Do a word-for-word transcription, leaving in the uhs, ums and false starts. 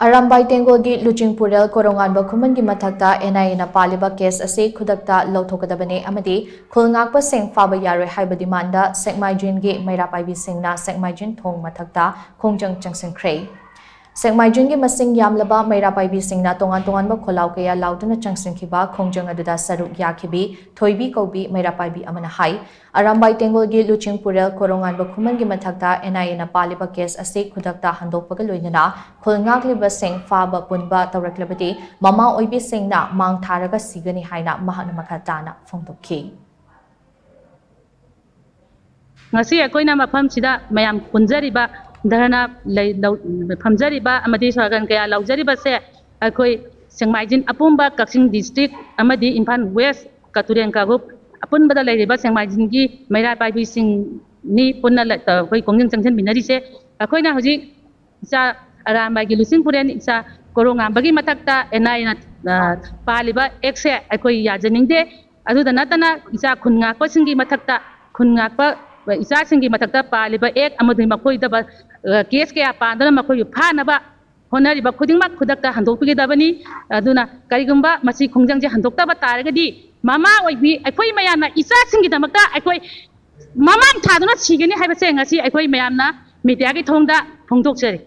ꯑꯔꯥꯝꯕꯥꯏ ꯇꯦꯡꯒꯣꯜꯒꯤ ꯂꯨꯆꯤꯡꯄꯨꯔꯦꯜ ꯀꯣꯔꯣꯉꯥꯟꯕ ꯈꯨꯃꯟꯒꯤ ꯃꯊꯛꯇ N I A ꯅ ꯄꯥꯜꯂꯤꯕ case ꯑꯁꯤ ꯈꯨꯗꯛꯇ ꯂꯧꯊꯣꯛꯀꯗꯕꯅꯤ ꯑꯃꯗꯤ ꯈꯨꯜ ꯉꯥꯛꯄꯁꯤꯡ ꯐꯥꯕ ꯌꯥꯔꯣꯏ ꯍꯥꯏꯕ demand ꯁꯦꯛꯃꯥꯏꯖꯤꯟꯒꯤ ꯃꯩꯔꯥ ꯄꯥꯏꯕꯤꯁꯤꯡꯅ ꯁꯦꯛꯃꯥꯏꯖꯤꯟ ꯊꯣꯡ ꯃꯊꯛꯇ ꯈꯣꯡꯖꯪ ꯆꯪꯁꯤꯟꯈ꯭ꯔꯦ꯫ ꯁꯦꯛꯃꯥꯏꯖꯤꯟꯒꯤ ꯃꯁꯤꯡ ꯌꯥꯝꯂꯕ ꯃꯩꯔꯥ ꯄꯥꯏꯕꯤꯁꯤꯡꯅ ꯇꯣꯉꯥꯟ ꯇꯣꯉꯥꯟꯕ ꯈꯣꯜꯂꯥꯎ ꯀꯌꯥ ꯂꯥꯎꯗꯨꯅ ꯆꯪꯁꯤꯟꯈꯤꯕ ꯈꯣꯡꯖꯪ ꯑꯗꯨꯗ ꯁꯔꯨꯛ ꯌꯥꯈꯤꯕꯤ ꯊꯣꯏꯕꯤ ꯀꯧꯕꯤ ꯃꯩꯔꯥ ꯄꯥꯏꯕꯤ ꯑꯃꯅ ꯍꯥꯏ, ꯑꯔꯥꯝꯕꯥꯏ ꯇꯦꯡꯒꯣꯜꯒꯤ ꯂꯨꯆꯤꯡꯄꯨꯔꯦꯜ ꯀꯣꯔꯣꯉꯥꯟꯕ ꯈꯨꯃꯟꯒꯤ ꯃꯊꯛꯇ N I A ꯅ ꯄꯥꯜꯂꯤꯕ case ꯑꯁꯤ ꯈꯨꯗꯛꯇ ꯍꯟꯗꯣꯛꯄꯒ ꯂꯣꯏꯅꯅ ꯈꯨꯜ ꯉꯥꯛꯂꯤꯕꯁꯤꯡ ꯐꯥꯕ ꯄꯨꯟꯕ ꯇꯧꯔꯛꯂꯕꯗꯤ ꯃꯃꯥ ꯑꯣꯏꯕꯤꯁꯤꯡꯅ ꯃꯥꯡ ꯊꯥꯔꯒ ꯁꯤꯒꯅꯤ ꯍꯥꯏꯅ ꯃꯍꯥꯛꯅ ꯃꯈꯥ ꯇꯥꯅ ꯐꯣꯡꯗꯣꯛꯈꯤ꯫ ꯉꯁꯤ ꯑꯩꯈꯣꯏꯅ ꯃꯐꯝꯁꯤꯗ ꯃꯌꯥꯝ ꯄꯨꯟꯖꯔꯤꯕ, ꯙꯔꯅꯥ ꯂꯩ-, ꯂꯧ-, ꯐꯝꯖꯔꯤꯕ ꯑꯃꯗꯤ ꯁ꯭ꯂꯣꯒꯥꯟ ꯀꯌꯥ ꯂꯧꯖꯔꯤꯕꯁꯦ ꯑꯩꯈꯣꯏ ꯁꯦꯛꯃꯥꯏꯖꯤꯟ ꯑꯄꯨꯝꯕ, ꯀꯛꯆꯤꯡ district ꯑꯃꯗꯤ ꯏꯝꯐꯥꯜ West ꯀ ꯇꯨꯔꯦꯟ ꯀꯥꯡꯂꯨꯞ ꯑꯄꯨꯟꯕꯗ ꯂꯩꯔꯤꯕ ꯁꯦꯛꯃꯥꯏꯖꯤꯟꯒꯤ ꯃꯩꯔꯥ ꯄꯥꯏꯕꯤꯁꯤꯡꯅꯤ ꯄꯨꯟꯅ ꯂ-, ꯑꯩꯈꯣꯏ ꯈꯣꯡꯖꯪ ꯆꯪꯁꯤꯟꯃꯤꯟꯅꯔꯤꯁꯦ꯫ ꯑꯩꯈꯣꯏꯅ ꯍꯧꯖꯤꯛ ꯏꯆꯥ ꯑꯔꯥꯝꯕꯥꯏꯒꯤ ꯂꯨꯆꯤꯡ ꯄꯨꯔꯦꯜ ꯏꯆꯥ ꯀꯣꯔꯣꯉꯥꯟꯕꯒꯤ ꯃꯊꯛꯇ N I A ꯅ, ꯑ, ꯄꯥꯜꯂꯤꯕ act ꯁꯦ ꯑꯩꯈꯣꯏ ꯌꯥꯖꯅꯤꯡꯗꯦ꯫ ꯑꯗꯨꯗ ꯅꯠꯇꯅ ꯏꯆꯥ ꯈꯨꯟ ꯉꯥꯛꯄꯁꯤꯡꯒꯤ ꯃꯊꯛꯇ, ꯈꯨꯟ ꯉꯥꯛꯄ ꯏꯆꯥꯁꯤꯡꯒꯤ ꯃꯊꯛꯇ ꯄꯥꯜꯂꯤꯕ act ꯑꯃꯗꯤ ꯃꯈꯣꯏꯗ, ꯑ, case ꯀꯌꯥ ꯄꯥꯟꯗꯨꯅ ꯃꯈꯣꯏꯕꯨ ꯐꯥꯅꯕ ꯍꯣꯠꯅꯔꯤꯕ ꯈꯨꯗꯤꯡꯃꯛ ꯈꯨꯗꯛꯇ ꯍꯟꯗꯣꯛꯄꯤꯒꯗꯕꯅꯤ꯫ ꯑꯗꯨꯅ ꯀꯔꯤꯒꯨꯝꯕ ꯃꯁꯤ ꯈꯣꯡꯖꯪꯁꯦ ꯍꯟꯗꯣꯛꯇꯕ ꯇꯥꯔꯒꯗꯤ ꯃꯃꯥ ꯑꯣꯏꯕꯤ ꯑꯩꯈꯣꯏ ꯃꯌꯥꯝꯅ ꯏꯆꯥꯁꯤꯡꯒꯤꯗꯃꯛꯇ ꯑꯩꯈꯣꯏ ꯃꯃꯥꯡ ꯊꯥꯗꯨꯅ ꯁꯤꯒꯅꯤ ꯍꯥꯏꯕꯁꯦ ꯉꯁꯤ ꯑꯩꯈꯣꯏ ꯃꯌꯥꯝꯅ media ꯒꯤ ꯊꯣꯡꯗ ꯐꯣꯡꯗꯣꯛꯆꯔꯤ꯫